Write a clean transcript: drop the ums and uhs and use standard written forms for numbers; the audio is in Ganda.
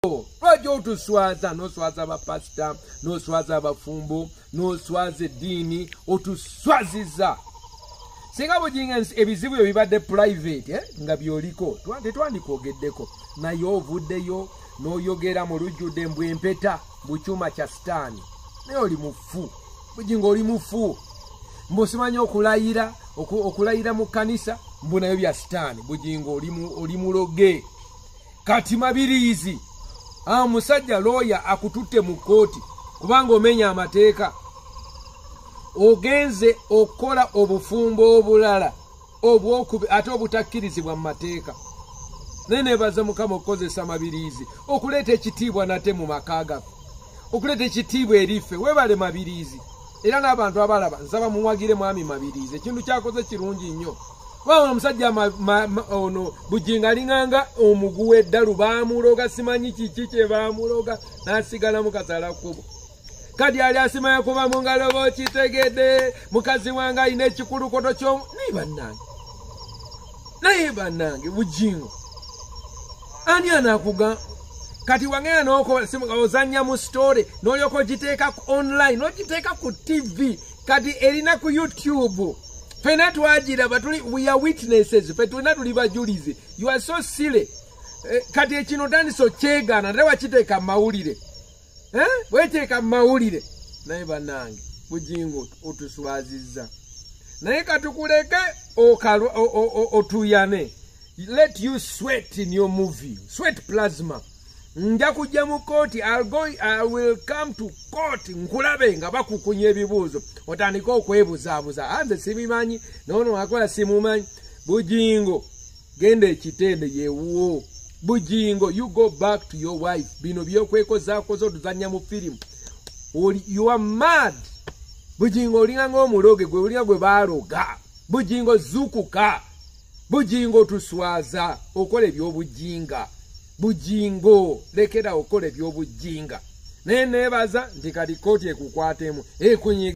Lwaki otuswaza? N'oswaza abapasita, n'oswaza abafumbo, n'oswaza eddiini, otuswaziza. Singa Bujingo ebizibu byo bibadde private, nga byoliko tetwandikwogeddeko, naye ovuddeyo n'oyogera mu lujjudde mbu empeta mu kyuma kya sitaani. Naye oli mufu Bujingo, oli mufu. Mbu simanyi okulayira, okulayira mu kkanisa mbu nayo bya sitaani. Bujingo oli muloge. Kati Mabiriizi, musajja looya akututte mu kkooti kubanga omenya amateeka, ogenze okukola obufumbo obulala ate obutakkirizibwa mu mateeka. Naye neebaza Mukama okukozesa Mabiriizi okuleeta ekitiibwa nate mu maka gaffe, okuleeta ekitiibwa eriffe. Weebale Mabiriizi, era n'abantu abalaba nsaba muwagire mwami Mabiriizi, ekintu kyakoze kirungi nnyo. Kubanga omusajja ono Bujingo alinganga omuguwa eddalu, baamuloga simanyi kiki kye baamuloga n'asigala mu kasala kkubo. Kati ali asimanya kuba mu ngalo b'okitegedde, mukazi wange alina ekikulukoto ky'omu. Naye bannange, naye bannange, Bujingo ani anaakuga? Kati wagenda n'ozannya mu story n'olyoka ogiteeka ku online, n'ogiteeka ku TV, kati erina ku YouTube, fena twagiraba, tuli, we are witnesses, fe tulina tuli bajulizi. You are so silly. Kati ekino otandise okyegaana, ate wakiteeka mu mawulire, weteeka mu mawulire. Naye bannange, Bujingo otuswazizza, naye katukuleke otuyane. Let you sweat in your movie, sweat plasma. Nja kujja mu kooti, I will come to court nkulabe nga bakukunya ebibuuzo, otandike okwebuzaabuza, anze sibimanyi, noono akola simumanyi. Bujingo, genda ekitende yewuwo. Bujingo, you go back to your wife. Bino byokwekozaakoza otuzanya mu firimu, you are mad. Bujingo, olinga ng'omuloge, gwe olinga gwe baaloga. Bujingo, zukuka. Bujingo, otuswaza, okola ebyobujinga. Bujingo, lekera okola ebyobujinga. Naye neebaza nti kati kooti ekukwatemu ekunyiga.